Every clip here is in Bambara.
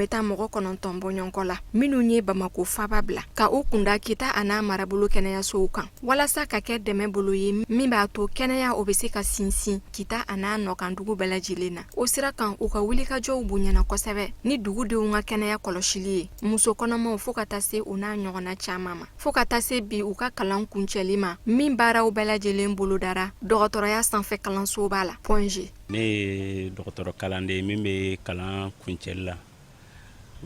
bɛ taa mɔgɔ 9 bɔɲɔgɔnkɔ la, minnu ye Bamako faba bila ka u kunda Kita a n'a marabolo kɛnɛyasow kan, walasa ka kɛ dɛmɛ bolo ye min b'a to kɛnɛya o bɛ se ka sinsin Kita a n'a nɔkandugu bɛɛ lajɛlen na. O sira kan, u ka wulikajɔw bonyana kosɛbɛ ni dugudenw ka kɛnɛya kɔlɔsili ye, muso kɔnɔmaw fo ka taa se u n'a ɲɔgɔnna caman ma, fo ka taa se bi u ka kalan kuncɛli ma, min baaraw bɛɛ lajɛlen bolodara dɔgɔtɔrɔya sanfɛ kalansoba la, Point G. Ne ye dɔgɔtɔrɔ kalanden min bɛ kalan kuncɛli la.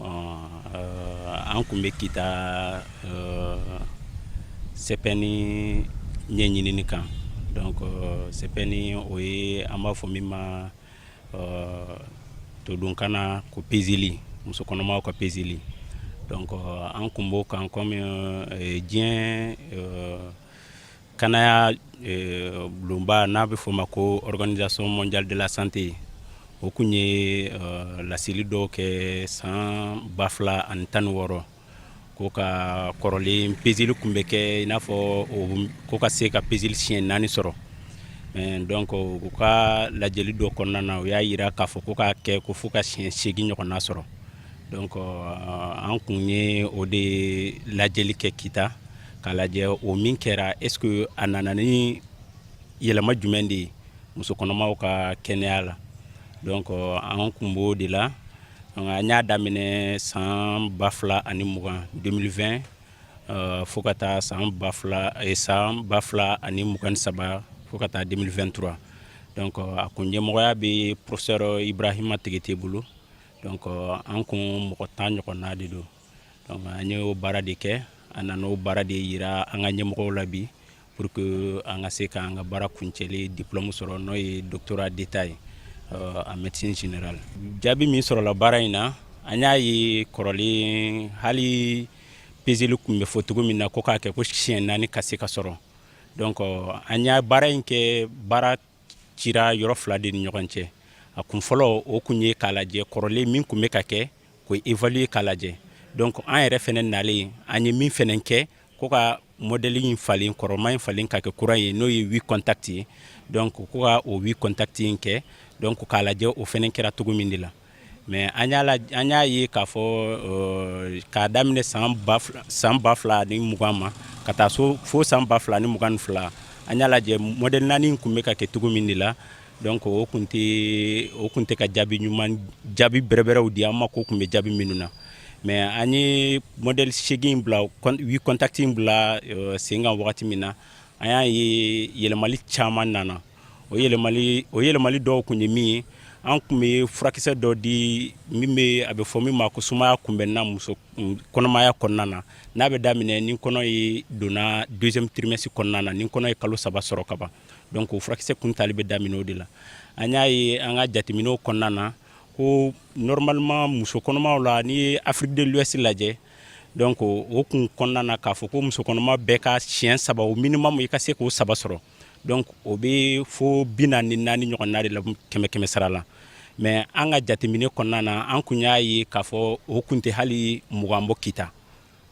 An tun bɛ Kita CPN ɲɛɲinini kan. Donc CPN, o ye an b'a fɔ min ma todunkan na ko peseli, muso kɔnɔmaw ka peseli. Donc an tun b'o kan comme diɲɛ kɛnɛya bulonba n'a bɛ f'o ma ko Organisation mondiale de la santé, o tun ye laseli dɔw kɛ san 2016 ko ka kɔrɔlen peseli tun bɛ kɛ i n'a fɔ ko ka se ka peseli siɲɛ 4 sɔrɔ. Donc u ka lajɛli dɔ kɔnɔna na, u y'a jira k'a fɔ ko k'a kɛ ko fo ka siɲɛ 8 ɲɔgɔnna sɔrɔ. Donc an tun ye o de lajɛli kɛ Kita k'a lajɛ o min kɛra, est ce que a nana ni yɛlɛma jumɛn de ye muso kɔnɔmaw ka kɛnɛya la. Donc an tun b'o de la. An y'a daminɛ san 2020, 2020, fo ka taa san 2023, fo ka taa 2023. Donc a kun ɲɛmɔgɔya bɛ professeur Ibrahima Tegete bolo. Donc an kun mɔgɔ 10 ɲɔgɔnna de don. Donc an y'o baara de kɛ, an nana o baara de yira an ka ɲɛmɔgɔw la bi pour que an ka se k'an ka baara kuncɛli diplôme sɔrɔ, n'o ye doctorat d'état ye en médecine générale. Jaabi min sɔrɔla baara in na, an y'a ye kɔrɔlen hali peseli tun bɛ fɔ cogo min na ko k'a kɛ ko siɲɛ 4 ka se ka sɔrɔ. Donc an y'a baara in kɛ, baara cira yɔrɔ fila de ni ɲɔgɔn cɛ. A kun fɔlɔ, o kun ye k'a lajɛ kɔrɔlen min tun bɛ ka kɛ, k'o évaluer k'a lajɛ. Donc an yɛrɛ fɛnɛ nalen, an ye min fɛnɛ kɛ ko ka modèle in falen, kɔrɔma in falen ka kɛ kura ye, n'o ye 8 contact ye. Donc ko ka o 8 contact in kɛ, donc k'a lajɛ o fɛnɛ kɛra cogo min de la. Mais an y'a ye k'a fɔ k'a daminɛ san 2020 ma ka taa so fo san 2022, an y'a lajɛ modèle 4 tun bɛ ka kɛ cogo min de la. Donc o kun tɛ ka jaabi ɲuman, jaabi bɛrɛbɛrɛw di an ma ko tun bɛ jaabi minnu na. Mais an ye modèle 8 bila, 8 contact bila sen kan wagati min na, an y'a ye yɛlɛmali caman nana. O yɛlɛmali dɔw tun ye min ye, an tun bɛ furakisɛ dɔ di min bɛ a bɛ fɔ min ma ko sumaya kunbɛnna muso kɔnɔmaya kɔnɔna na, n'a bɛ daminɛ ni kɔnɔ ye donna deuxième trimestre kɔnɔna na, ni kɔnɔ ye kalo 3 sɔrɔ ka ban. Donc o furakisɛ kun tali bɛ daminɛ o de la. An y'a ye an ka jateminɛw kɔnɔna na ko normalement muso kɔnɔmaw la, n'i ye Afrique de l'Ouest lajɛ, donc o kun kɔnɔna na k'a fɔ ko muso kɔnɔma bɛɛ ka siɲɛ 3 au minimum, i ka se k'o 3 sɔrɔ, donc o bɛ fo 44 ɲɔgɔnna de la kɛmɛ kɛmɛ sara la. Mais an ka jateminɛ kɔnɔna na, an kun y'a ye k'a fɔ o kun tɛ hali 20 bɔ Kita,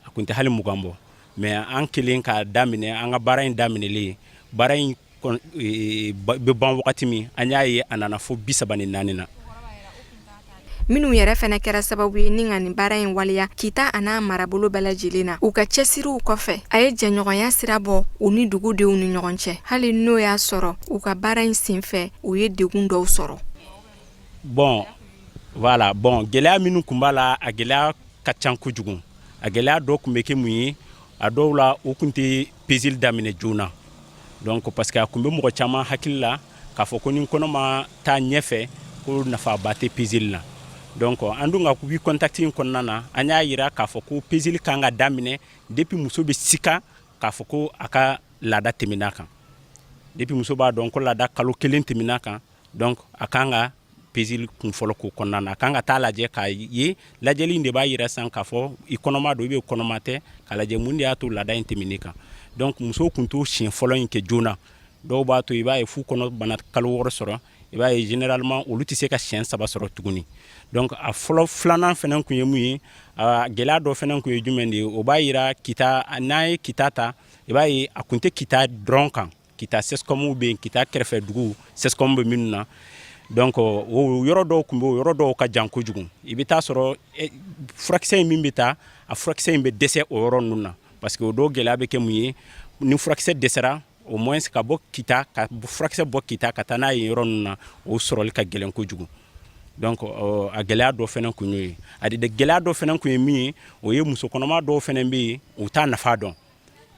a kun tɛ hali 20 bɔ. Mais an kelen k'a daminɛ, an ka baara in daminɛlen, baara in bɛ ban wagati min, an y'a ye a nana fo 34 na. Minnu yɛrɛ fana kɛra sababu ye ni ka nin baara in waleya Kita a n'a marabolo bɛɛ lajɛlen na, u ka cɛsiriw kɔfɛ, a ye jɛɲɔgɔnya sira bɔ u ni dugudenw ni ɲɔgɔn cɛ, hali n'o y'a sɔrɔ u ka baara in senfɛ u ye degun dɔw sɔrɔ. Bon, voilà. Bon, gɛlɛya minnu tun b'a la, a gɛlɛya ka ca kojugu. A gɛlɛya dɔ tun bɛ kɛ mun ye? A dɔw la, u tun tɛ peseli daminɛ joona. Donc parce que a tun bɛ mɔgɔ caman hakili la k'a fɔ ko ni kɔnɔ ma taa ɲɛfɛ, ko nafaba tɛ peseli la. Donc an dun ka huit contact in kɔnɔna na, an y'a yira k'a fɔ ko peseli kan ka daminɛ depuis muso bɛ sika k'a fɔ ko a ka laada tɛmɛna kan, depuis muso b'a dɔn ko laada kalo 1 tɛmɛna kan. Donc a kan ka peseli kun fɔlɔ k'o kɔnɔna na, a kan ka taa lajɛ k'a ye. Lajɛli in de b'a yira sisan k'a fɔ i kɔnɔma don ou bien kɔnɔma tɛ, k'a lajɛ mun de y'a to laada in tɛmɛn'i kan. Donc musow tun t'o siɲɛ fɔlɔ in kɛ joona. Dɔw b'a to, i b'a ye, f'u kɔnɔ bana kalo 6 sɔrɔ. I b'a ye, généralement olu tɛ se ka siɲɛ 3 sɔrɔ tuguni. Donc a fɔlɔ, filanan fana tun ye mun ye? A gɛlɛya dɔ fana tun ye jumɛn de ye? O b'a yira Kita, n'an ye Kita ta, i b'a ye a tun tɛ Kita dɔrɔn kan. Kita CSCOM bɛ yen, Kita kɛrɛfɛ dugu CSCOM bɛ minnu na. Donc o yɔrɔ dɔw tun bɛ, o yɔrɔ dɔw ka jan kojugu. I bɛ taa sɔrɔ furakisɛ in min bɛ taa, a furakisɛ in bɛ dɛsɛ o yɔrɔ ninnu na, parce que o dɔw gɛlɛya bɛ kɛ mun ye? Ni furakisɛ dɛsɛra, au moins ka bɔ Kita, ka furakisɛ bɔ Kita ka taa n'a ye yɔrɔ ninnu na, o sɔrɔli ka gɛlɛn kojugu. Donc a gɛlɛya dɔ fana kun y'o ye. A de gɛlɛya dɔ fana kun ye min ye, o ye muso kɔnɔma dɔw fana bɛ yen, u t'a nafa dɔn.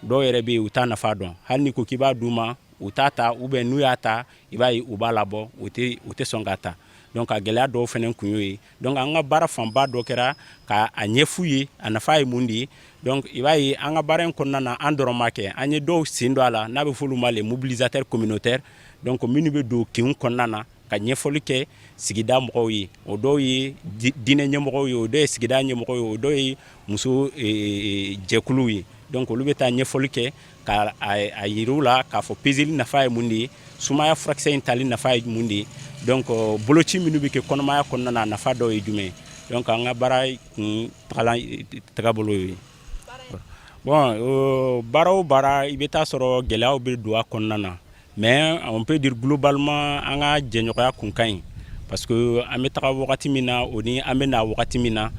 Dɔw yɛrɛ bɛ yen, u t'a nafa dɔn. Hali ni ko k'i b'a d'u ma, u t'a ta, ou bien n'u y'a ta, i b'a ye u b'a labɔ, u tɛ sɔn k'a ta. Donc a gɛlɛya dɔw fana kun y'o ye. Donc an ka baara fanba dɔ kɛra ka a ɲɛf'u ye a nafa ye mun de ye. Donc i b'a ye, an ka baara in kɔnɔna na, an dɔrɔn ma kɛ, an ye dɔw sen don a la, n'a bɛ f'olu ma les mobilisateurs communautaires. Donc minnu bɛ don kinw kɔnɔna na ka ɲɛfɔli kɛ sigida mɔgɔw ye, o dɔw ye diinɛ ɲɛmɔgɔw ye, o dɔw ye sigida ɲɛmɔgɔw ye, o dɔw ye muso jɛkuluw ye. Donc olu bɛ taa ɲɛfɔli kɛ ka a yir'u la k'a fɔ peseli nafa ye mun de ye, sumaya furakisɛ in tali nafa ye mun de ye, donc boloci minnu bɛ kɛ kɔnɔmaya kɔnɔna na, a nafa dɔw ye jumɛn ye. Donc an ka baara kun tagalan tagabolo ye. Bon, baara o baara, i bɛ taa sɔrɔ gɛlɛyaw bɛ don a kɔnɔna na, mais on peut dire globalement an ka jɛɲɔgɔnya kun ka ɲi, parce que an bɛ taga wagati min na, o ni an bɛ na wagati min na,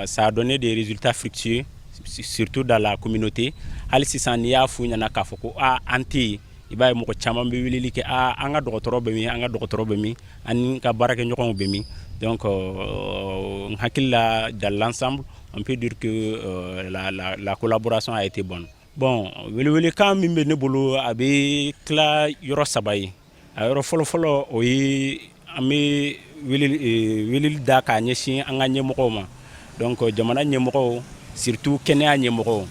ça a donné des résultats fructueux, surtout dans la communauté. Hali sisan, n'i y'a f'u ɲɛna k'a fɔ ko aa, an tɛ yen, i b'a ye mɔgɔ caman bɛ weleli kɛ: aa, an ka dɔgɔtɔrɔ bɛ min? An ka dɔgɔtɔrɔ bɛ min? An ni ka baarakɛɲɔgɔnw bɛ min? Donc n hakili la, dans l'ensemble, on peut dire que la collaboration a été bonne. Bon, welewelekan min bɛ ne bolo, a bɛ tila yɔrɔ saba ye. A yɔrɔ fɔlɔ-fɔlɔ, o ye an bɛ weleli da k'a ɲɛsin an ka ɲɛmɔgɔw ma, donc jamana ɲɛmɔgɔw, surtout kɛnɛya ɲɛmɔgɔw.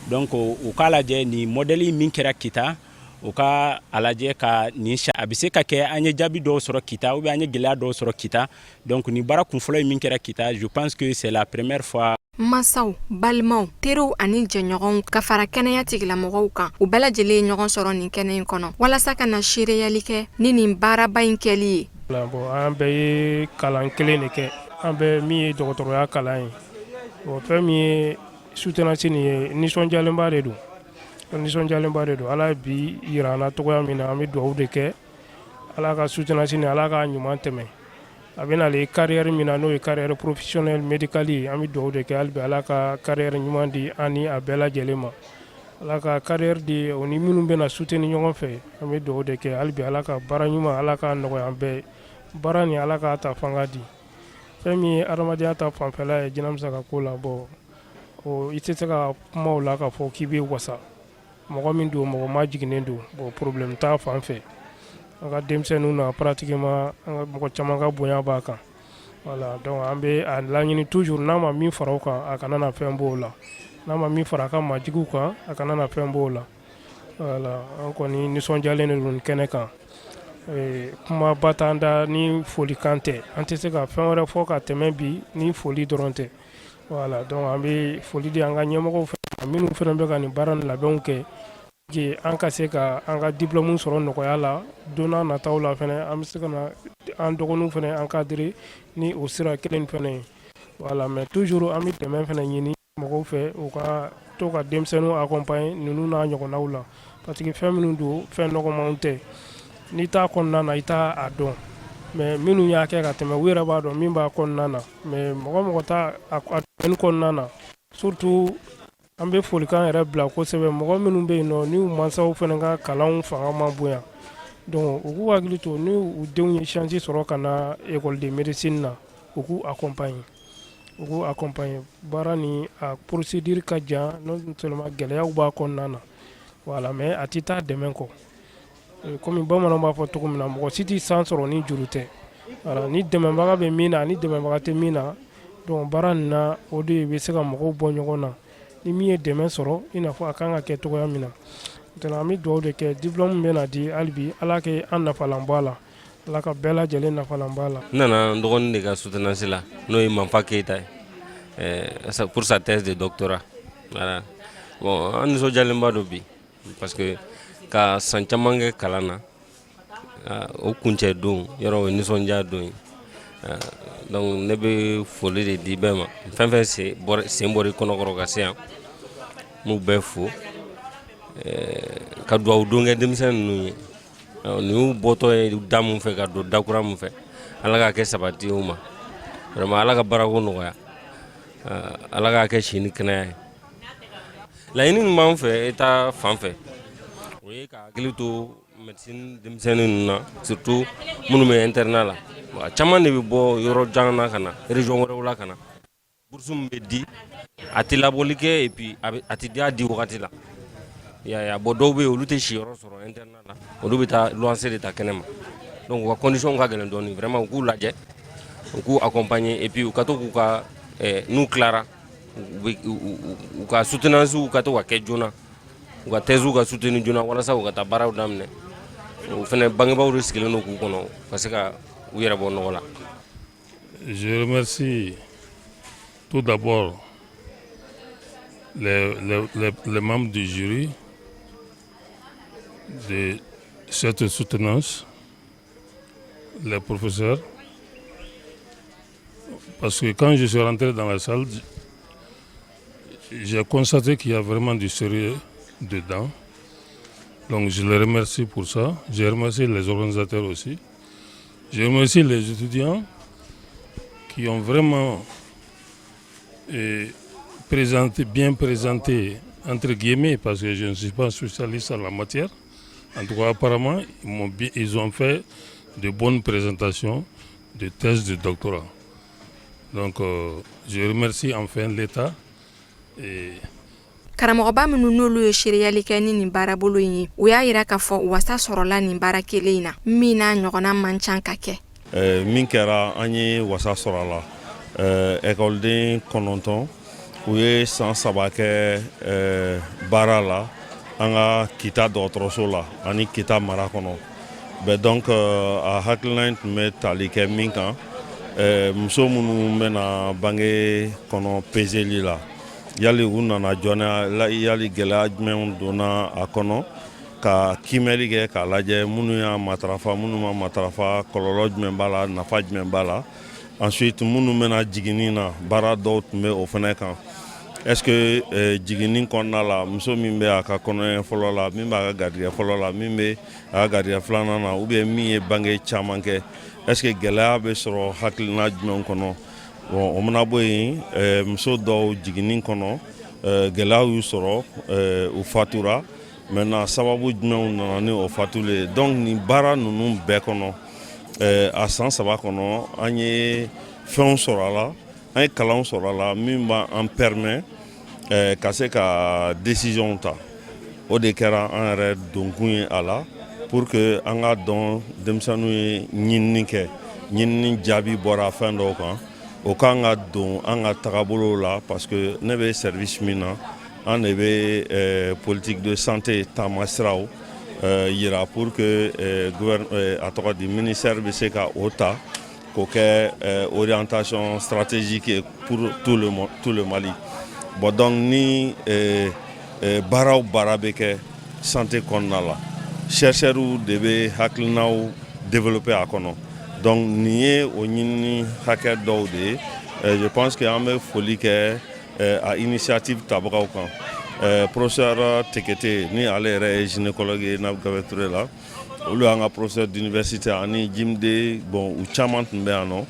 Donc u k'a lajɛ nin modèle min kɛra Kita, u ka a lajɛ ka nin, a bɛ se ka kɛ an ye jaabi dɔw sɔrɔ Kita ou bien an ye gɛlɛya dɔw sɔrɔ Kita. Donc nin baara kunfɔlɔ ye min kɛra Kita, je pense que c'est la première fois. Masaw, balimaw, teriw ani jɛɲɔgɔnw ka fara kɛnɛya tigilamɔgɔw kan, u bɛɛ lajɛlen ye ɲɔgɔn sɔrɔ nin kɛnɛ in kɔnɔ walasa ka na seereyali kɛ ni nin baaraba in kɛli ye. Bon, an bɛɛ ye kalan kelen de kɛ, an bɛɛ min ye dɔgɔtɔrɔya kalan ye. Bon, fɛn min ye soutenance nin ye, nisɔndiyalenba de don, nisɔndiyalenba de don. Ala ye bi yira an na cogoya min na, an bɛ dugawu de kɛ Ala ka soutenance nin, Ala k'a ɲuman tɛmɛ. A bɛ nalen carrière min na, n'o ye carrière professionnelle médicale ye, an bɛ dugawu de kɛ hali bi Ala ka carrière ɲuman di an ni a bɛɛ lajɛlen ma, Ala ka carrière di o ni minnu bɛna soutenir ɲɔgɔn fɛ. An bɛ dugawu de kɛ hali bi Ala ka baara ɲuman, Ala k'a nɔgɔya an bɛɛ ye. Baara nin, Ala k'a ta fanga di. Fɛn min ye adamadenya ta fanfɛla ye Jinɛmusa ka ko la, bon, o i tɛ se ka kuma o la k'a fɔ k'i bɛ wasa. Mɔgɔ min don, mɔgɔ ma jiginnen don. Bon, problème t'a fan fɛ. An ka denmisɛnninw na, pratiquement an ka mɔgɔ caman ka bonya b'a kan. Voilà, donc an bɛ a laɲini toujours, n'a ma min fara o kan, a kana na fɛn bɔ o la. N'a ma min fara a ka majigiw kan, a kana na fɛn bɔ o la. Voilà, an kɔni nisɔndiyalen de don nin kɛnɛ kan. Kumaba t'an da ni folikan tɛ. An tɛ se ka fɛn wɛrɛ fɔ ka tɛmɛ bi ni foli dɔrɔn tɛ. Voilà, donc an bɛ foli di an ka ɲɛmɔgɔw fɛ, minnu fana bɛ ka nin baara nin labɛnw kɛ an ka se ka an ka diplôme sɔrɔ nɔgɔya la. Don n'a nataw la fana, an bɛ se ka na an dɔgɔninw fana encadrer ni o sira kelen fana ye. Voilà, mais toujours an bɛ dɛmɛ fana ɲini mɔgɔw fɛ, u ka to ka denmisɛnninw accompagner ninnu n'a ɲɔgɔnnaw la, parce que fɛn minnu don, fɛn nɔgɔmanw tɛ. N'i t'a kɔnɔna na, i t'a a dɔn, mais minnu y'a kɛ ka tɛmɛ, u yɛrɛ b'a dɔn min b'a kɔnɔna na. Mais mɔgɔ mɔgɔ t'a a domaine kɔnɔna na, surtout an bɛ folikan yɛrɛ bila kosɛbɛ mɔgɔ minnu bɛ yen nɔ, n'u mansaw fana ka kalanw fanga ma bonya. Donc u k'u hakili to, ni u denw ye chance sɔrɔ ka na école de médecine na, u k'u accompagner, u k'u accompagner. Baara ni a procédure ka jan, non seulement gɛlɛyaw b'a kɔnɔna na, voilà, mais a tɛ taa dɛmɛ kɔ. Komi bamananw b'a fɔ cogo min na, mɔgɔ si tɛ san sɔrɔ ni juru tɛ. Voilà, ni dɛmɛbaga bɛ min na ani dɛmɛbaga tɛ min na, donc baara nin na, o de bɛ se ka mɔgɔw bɔ ɲɔgɔn na. Ni min ye dɛmɛ sɔrɔ, i n'a fɔ a kan ka kɛ cogoya min na. Maintenant, an bɛ dugawu de kɛ, diplôme bɛ na di hali bi, Ala kɛ an nafalan bɔ a la, Ala ka bɛɛ lajɛlen nafalan bɔ a la. N nana n dɔgɔnin de ka soutenance la, n'o ye Manfa Keyita ye, pour sa thèse de doctorat. Voilà, bon, an nisɔndiyalenba don bi, parce que ka san caman kɛ kalan na, o kuncɛ don yɔrɔ, o ye nisɔndiya don ye. Donc ne bɛ foli de di bɛɛ ma, fɛn fɛn sen bɔra i kɔnɔkɔrɔ ka se yan, n b'u bɛɛ fo, ka dugawu don kɛ denmisɛnnin ninnu ye. Nin y'u bɔtɔ ye da mun fɛ ka don dakura mun fɛ, Ala k'a kɛ sabati u ma. Vraiment, Ala ka baarako nɔgɔya, Ala k'a kɛ si ni kɛnɛya ye. Laɲini min b'an fɛ État fan fɛ, o ye ka hakili to médecine denmisɛnnin ninnu na, surtout minnu bɛ internat la. A caman de bɛ bɔ yɔrɔ jan na ka na, région wɛrɛw la ka na. Bourse min bɛ di, a tɛ labɔli kɛ, et puis a tɛ di a di wagati la. I y'a ye? Bon, dɔw bɛ yen, olu tɛ siyɔrɔ sɔrɔ internat la, olu bɛ taa luwanse de ta kɛnɛ ma. Donc u ka condition ka gɛlɛn dɔɔnin. Vraiment, u k'u lajɛ, u k'u accompagner, et puis u ka to k'u ka, n'u tilara, u bɛ u ka soutenance ka to ka kɛ joona, u ka thèse ka soutenir joona, walasa u ka taa baaraw daminɛ. O fana, bangebaaw de sigilen don k'u kɔnɔ ka se ka u yɛrɛ bɔ nɔgɔ la. Je remercie tout d'abord les membres du jury de cette soutenance, les professeurs, parce que quand je suis rentré dans la salle, j'ai constaté qu'il y a vraiment du sérieux dedans. Donc je les remercie pour ça. Je remercie les organisateurs aussi. Je remercie les étudiants qui ont vraiment présenté, bien présenté, entre guillemets, parce que je ne suis pas spécialiste en la matière. En tout cas, apparemment, ils ont fait de bonnes présentations de thèses de doctorat. Donc, je remercie enfin l'État et Karamɔgɔba minnu n'olu ye seereyali kɛ ni nin baarabolo in ye, u y'a yira k'a fɔ wasa sɔrɔla nin baara kelen in na, min n'a ɲɔgɔnna man ca ka kɛ. Min kɛra, an ye wasa sɔrɔ a la. Ekɔliden 9, u ye san 3 kɛ baara la an ka Kita dɔgɔtɔrɔso la ani Kita mara kɔnɔ bɛɛ. Donc a hakilina in tun bɛ tali kɛ min kan, muso minnu bɛna bange kɔnɔ peseli la, yali u nana joona, yali gɛlɛya jumɛnw donna a kɔnɔ, ka kiimɛli kɛ k'a lajɛ minnu y'a matarafa, minnu ma matarafa, kɔlɔlɔ jumɛn b'a la, nafa jumɛn b'a la. Ensuite, minnu bɛna jiginni na, baara dɔw tun bɛ o fana kan. Est ce que jiginni kɔnɔna la, muso min bɛ a ka kɔnɔɲɛ fɔlɔ la, min b'a ka garijɛgɛ fɔlɔ la, min bɛ a ka garijɛgɛ filanan na, ou bien min ye bange caman kɛ, est ce que gɛlɛya bɛ sɔrɔ hakilina jumɛn kɔnɔ? Bon, o mana bɔ yen, muso dɔw jiginni kɔnɔ, gɛlɛyaw y'u sɔrɔ, u fatura. Maintenant, sababu jumɛnw nana ni o fatuli ye? Donc nin baara ninnu bɛɛ kɔnɔ, a san 3 kɔnɔ, an ye fɛnw sɔrɔ a la, an ye kalanw sɔrɔ a la min b'an permet ka se ka décision ta. O de kɛra an yɛrɛ donkun ye a la, pour que an ka dɔn denmisɛnninw ye ɲinini kɛ, ɲinini jaabi bɔra fɛn dɔw kan, o kan ka don an ka tagabolow la, parce que ne bɛ service min na, an de bɛ politique de santé taamasiraw yira pour que a tɔgɔ di, ministère bɛ se ka o ta k'o kɛ orientation stratégique ye pour tout le Mali. Bon, donc ni baara o baara bɛ kɛ santé kɔnɔna la, chercheurs de bɛ hakilinaw développer a kɔnɔ. Donc nin ye o ɲinini hakɛ dɔw de ye. Je pense que an bɛ foli kɛ a initiative tabagaw kan, professeur Tekete, ni ale yɛrɛ ye gynécologue ye Gabriel Touré la, olu y'an ka professeur d'université, ani Jimde. Bon, u caman tun bɛ yan nɔ,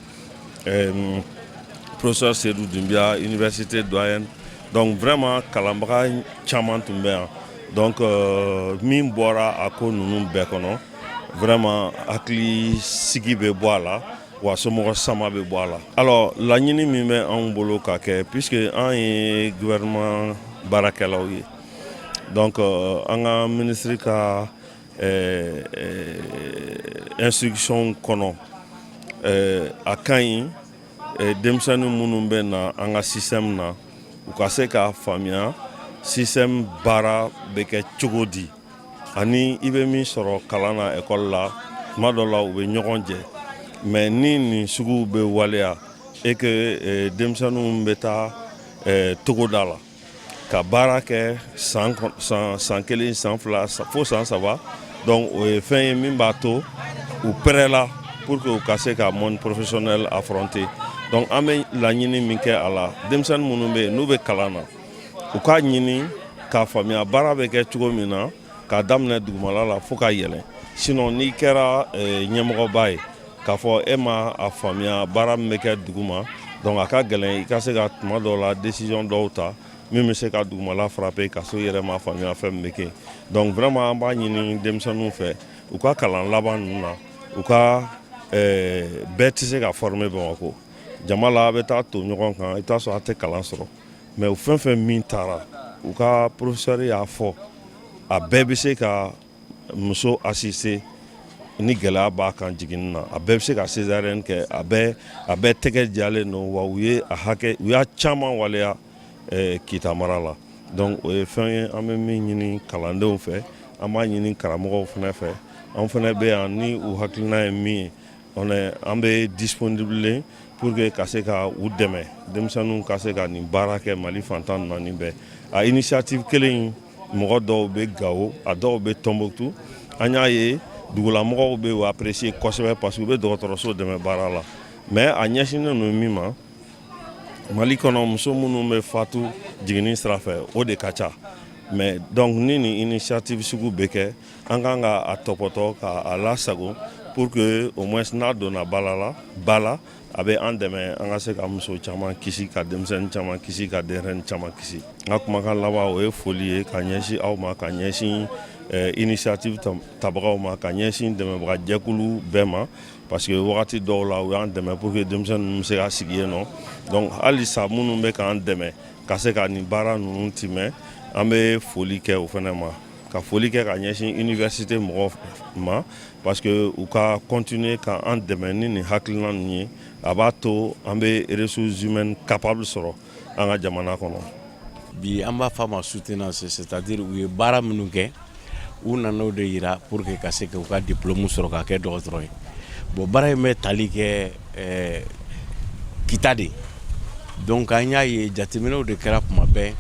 professeur Seydou Doumbia, université doyen. Donc vraiment, kalanbaga caman tun bɛ yan. Donc min bɔra a ko ninnu bɛɛ kɔnɔ, vraiment hakili sigi bɛ bɔ a la, wa somɔgɔ sama bɛ bɔ a la. Alors, laɲini min bɛ anw bolo ka kɛ, puisque an ye gouvernement baarakɛlaw ye, donc an ka ministre ka instruction kɔnɔ, a ka ɲi denmisɛnnin minnu bɛ na an ka système na, u ka se k'a faamuya système baara bɛ kɛ cogo di, ani i bɛ min sɔrɔ kalan na école la, tuma dɔ la u bɛ ɲɔgɔn jɛ. Mais ni nin suguw bɛ waleya et que denmisɛnninw bɛ taa togoda la ka baara kɛ san san 1, san 2, fo san 3, donc o ye fɛn ye min b'a to u prêt la pour que u ka se ka monde professionnel affronter. Donc an bɛ laɲini min kɛ a la, denmisɛnnin minnu bɛ yen n'u bɛ kalan na, u k'a ɲini k'a faamuya baara bɛ kɛ cogo min na, k'a daminɛ dugumala la fo ka yɛlɛn. Sinon n'i kɛra ɲɛmɔgɔba ye k'a fɔ e ma a faamuya baara min bɛ kɛ dugu ma, donc a ka gɛlɛn i ka se ka tuma dɔw la décision dɔw ta min bɛ se ka dugumala frapper ka sɔrɔ i yɛrɛ m'a faamuya fɛn min bɛ kɛ. Donc vraiment, an b'a ɲini denmisɛnninw fɛ, u ka kalan laban ninnu na, u ka bɛɛ tɛ se ka former Bamakɔ. Jama la, a bɛ taa to ɲɔgɔn kan, i bɛ taa sɔrɔ a tɛ kalan sɔrɔ. Mais fɛn fɛn min taara, u ka professeur y'a fɔ, a bɛɛ bɛ se ka muso assister ni gɛlɛya b'a kan jiginni na, a bɛɛ bɛ se ka césarienne kɛ, a bɛɛ tɛgɛ jalen don. Wa u ye a hakɛ, u y'a caman waleya Kita mara la. Donc o ye fɛn ye an bɛ min ɲini kalandenw fɛ, an b'a ɲini karamɔgɔw fana fɛ. An fana bɛ yan ni u hakilina ye min ye, an bɛ disponible pour que ka se ka u dɛmɛ, denmisɛnninw ka se ka nin baara kɛ Mali fantan naani bɛɛ. A initiative kelen in, mɔgɔ dɔw bɛ Gawo, a dɔw bɛ Tɔnbukutu. An y'a ye dugulamɔgɔw bɛ u apprécier kosɛbɛ parce que u bɛ dɔgɔtɔrɔso dɛmɛ baara la. Mais a ɲɛsinnen don min ma, Mali kɔnɔ, muso minnu bɛ fatu jiginni sira fɛ, o de ka ca. Mais donc ni nin initiative sugu bɛ kɛ, an kan ka a tɔpɔtɔ ka a lasago pour que au moins n'a donna bala la ba la, a bɛ an dɛmɛ an ka se ka muso caman kisi, ka denmisɛnnin caman kisi, ka denɲɛrɛnin caman kisi. N ka kumakan laban, o ye foli ye ka ɲɛsin aw ma, ka ɲɛsin initiative tabagaw ma, ka ɲɛsin dɛmɛbaga jɛkulu bɛɛ ma, parce que wagati dɔw la u y'an dɛmɛ pour que denmisɛnnin ninnu bɛ se ka sigi yen nɔ. Donc halisa minnu bɛ k'an dɛmɛ ka se ka nin baara ninnu timɛ, an bɛ foli kɛ o fana ma, ka foli kɛ ka ɲɛsin université mɔgɔw ma, parce que u ka continuer ka an dɛmɛ ni nin hakilina ninnu ye, a b'a to an bɛ ressources humaines capables sɔrɔ an ka jamana kɔnɔ. Bi, an b'a fɔ a ma soutenance, c'est-à-dire u ye baara minnu kɛ, u nana o de yira pour que ka se k'u ka diplôme sɔrɔ ka kɛ dɔgɔtɔrɔ ye. Bon, baara in bɛ tali kɛ Kita de. Donc an y'a ye, jateminɛw de kɛra kuma bɛɛ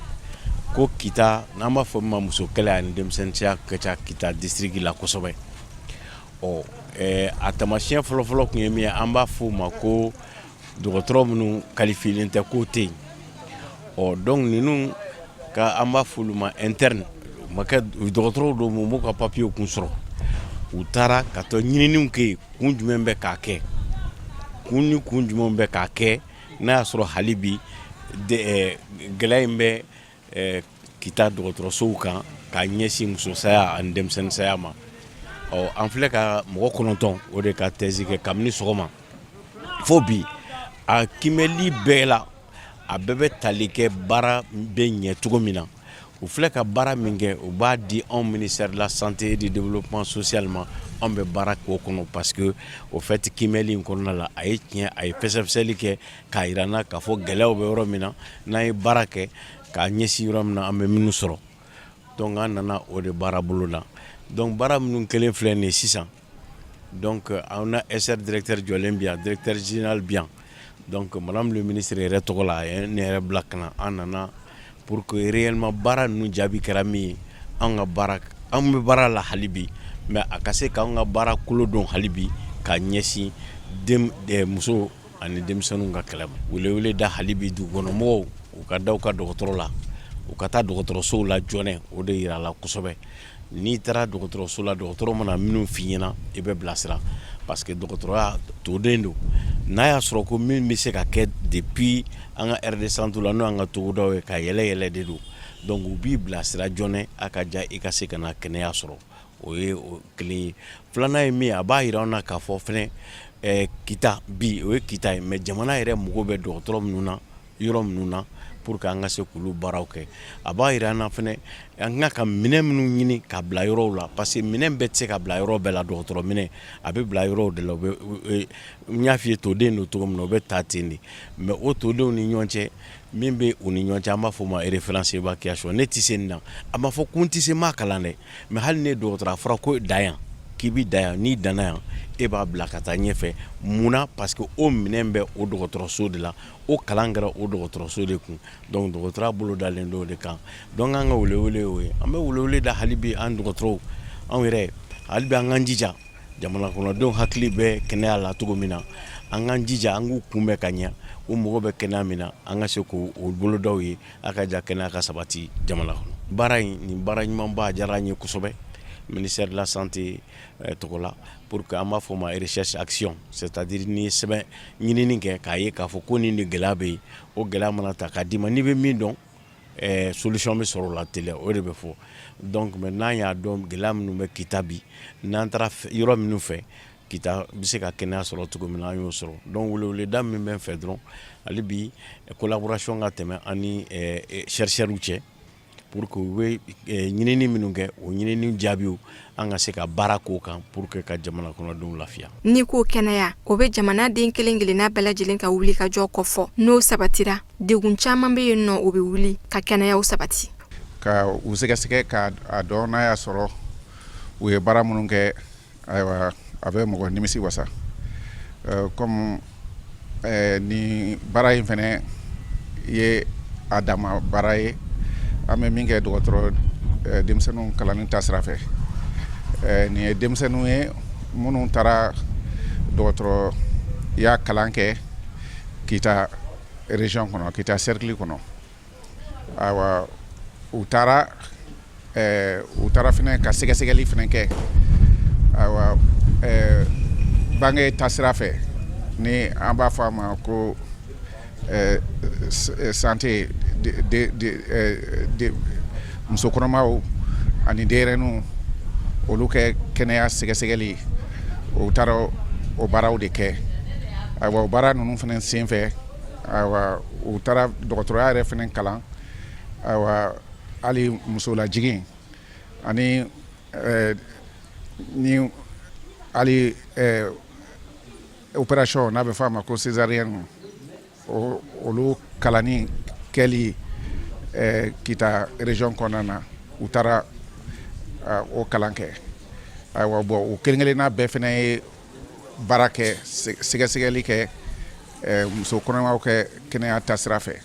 ko Kita, n'an b'a fɔ min ma muso kɛlɛ ani denmisɛnninya, ka ca Kita district la kosɛbɛ. Ɔ a taamasiyɛn fɔlɔfɔlɔ tun ye min ye, an b'a fɔ o ma ko dɔgɔtɔrɔ minnu qualifié tɛ, k'o tɛ yen. Ɔ donc ninnu ka, an b'a fɔ olu ma interne, u ma kɛ dɔgɔtɔrɔw don, mun b'u ka papiyew kun sɔrɔ. U taara ka taa ɲininiw kɛ yen, kun jumɛn bɛ k'a kɛ, kun ni kun jumɛn bɛ k'a kɛ, n'a y'a sɔrɔ hali bi gɛlɛya in bɛ Kita dɔgɔtɔrɔsow kan k'a ɲɛsin musosaya ani denmisɛnninsaya ma. Ɔ an filɛ ka mɔgɔ 9 o de ka thèse kɛ kabini sɔgɔma fo bi. A kiimɛli bɛɛ la, a bɛɛ bɛ tali kɛ baara bɛ ɲɛ cogo min na. U filɛ ka baara min kɛ, u b'a di anw ministère de la Santé et du Développement social ma. Anw bɛ baara k'o kɔnɔ parce que au fait, kiimɛli in kɔnɔna la, a ye tiɲɛ, a ye fɛsɛfɛsɛli kɛ k'a jira n na k'a fɔ gɛlɛyaw bɛ yɔrɔ min na, n'an ye baara kɛ k'a ɲɛsin yɔrɔ min na, an bɛ minnu sɔrɔ. Donc an nana o de baara bolo la. Donc baara minnu kelen filɛ nin ye sisan, donc an na SR directeur jɔlen bi yan, directeur général bi yan. Donc madame le ministre yɛrɛ tɔgɔ la, a ye ne yɛrɛ bila ka na. An nana pour que réellement baara ninnu jaabi kɛra min ye, an ka baara, an bɛ baara la hali bi, mais a ka se k'an ka baara kolo dɔn hali bi k'a ɲɛsin den muso ani denmisɛnninw ka kɛlɛ ma. Welewele da hali bi dugukɔnɔmɔgɔw, u ka da u ka dɔgɔtɔrɔ la, u ka taa dɔgɔtɔrɔsow la joona. O de yira la kosɛbɛ. N'i taara dɔgɔtɔrɔso la, dɔgɔtɔrɔ mana minnu f'i ɲɛna, i bɛ bilasira, parce que dɔgɔtɔrɔya toden don. N'a y'a sɔrɔ ko min bɛ se ka kɛ depuis an ka aire de santé la, n'o y'an ka togodaw ye, ka yɛlɛ yɛlɛ de don. Donc u b'i bilasira joona, a ka ja i ka se ka na kɛnɛya sɔrɔ. O ye o kelen ye. Filanan ye min ye, a b'a jira an na k'a fɔ fɛnɛ Kita bi, o ye Kita ye, mais jamana yɛrɛ mago bɛ dɔgɔtɔrɔ minnu na yɔrɔ minnu na pour que an ka se k'olu baaraw kɛ. A b'a jira an na fɛnɛ an ka minɛn minnu ɲini ka bila yɔrɔw la, parce que minɛn bɛɛ tɛ se ka bila yɔrɔ bɛɛ la. Dɔgɔtɔrɔ minɛn, a bɛ bila yɔrɔw de la. U bɛ, n y'a f'i ye toden don cogo min na, o bɛ ta ten de. Mais o todenw ni ɲɔgɔn cɛ, min bɛ u ni ɲɔgɔn cɛ, an b'a fɔ o ma référence évacuation. Ne tɛ se nin na, a ma fɔ ko n tɛ se, n m'a kalan dɛ, mais hali ne ye dɔgɔtɔrɔ, a fɔra ko dan yan, k'i bɛ dan yan. N'i danna yan, e b'a bila ka taa ɲɛfɛ. Munna? Parce que o minɛn bɛ o dɔgɔtɔrɔso de la, o kalan kɛra o dɔgɔtɔrɔso de kun. Donc dɔgɔtɔrɔya bolo dalen don o de kan. Donc an ka welewele y'o ye. An bɛ welewele da hali bi an dɔgɔtɔrɔw, anw yɛrɛ, hali bi an k'an jija. Jamana kɔnɔdenw hakili bɛ kɛnɛya la cogo min na, an k'an jija an k'u kunbɛn ka ɲɛ. U mago bɛ kɛnɛya min na, an ka se k'o bolodaw ye, a ka ja kɛnɛya ka sabati jamana kɔnɔ. Baara in, nin baara ɲumanba, a diyara an ye kosɛbɛ. Ministère de la Santé tɔgɔ la, pour que an b'a fɔ o ma recherche action, c'est à dire n'i ye sɛbɛn ɲinini kɛ k'a ye k'a fɔ ko nin de gɛlɛya bɛ yen, o gɛlɛya mana ta k'a d'i ma, n'i bɛ min dɔn, solution bɛ sɔrɔ o la teliya, o de bɛ fɔ. Donc n'an y'a dɔn gɛlɛya minnu bɛ Kita bi, n'an taara yɔrɔ minnu fɛ, Kita bɛ se ka kɛnɛya sɔrɔ cogo min na, an y'o sɔrɔ. Donc weleweleda min bɛ n fɛ dɔrɔn, hali bi collaboration ka tɛmɛ an ni chercheurs cɛ, pour que u bɛ ɲinini minnu kɛ, o ɲinini jaabiw, an ka se ka baara k'o kan pour que ka jamana kɔnɔdenw lafiya. N'i ko kɛnɛya, o bɛ jamana den kelen kelenna bɛɛ lajɛlen ka wuli ka jɔ kɔfɔ. N'o sabatira, degun caman bɛ yen nɔ, o bɛ wuli ka kɛnɛyaw sabati. Ka u sɛgɛsɛgɛ k'a dɔn n'a y'a sɔrɔ u ye baara minnu kɛ, ayiwa, a bɛ mɔgɔ nimisi wasa. Comme ni baara in fana ye a dama baara ye, an bɛ min kɛ dɔgɔtɔrɔ denmisɛnninw kalanni ta sira fɛ, nin ye denmisɛnninw ye minnu taara dɔgɔtɔrɔya kalan kɛ Kita région kɔnɔ, Kita cercle kɔnɔ. Ayiwa, u taara fana ka sɛgɛsɛgɛli fana kɛ, ayiwa, bange taasira fɛ, ni an b'a fɔ a ma ko santé de muso kɔnɔmaw ani denyɛrɛninw, olu kɛ kɛnɛya sɛgɛsɛgɛli. U taara o baaraw de kɛ. Ayiwa, o baara ninnu fana sen fɛ, ayiwa, u taara dɔgɔtɔrɔya yɛrɛ fana kalan, ayiwa, hali musolajigin ani ni hali opération n'a bɛ fɔ a ma ko césarienne, olu kalanni kɛli Kita région kɔnɔna na, u taara o kalan kɛ. Ayiwa, bon, u kelen kelenna bɛɛ fana ye baara kɛ, sɛgɛsɛgɛli kɛ muso kɔnɔmaw kɛ kɛnɛya taasira fɛ.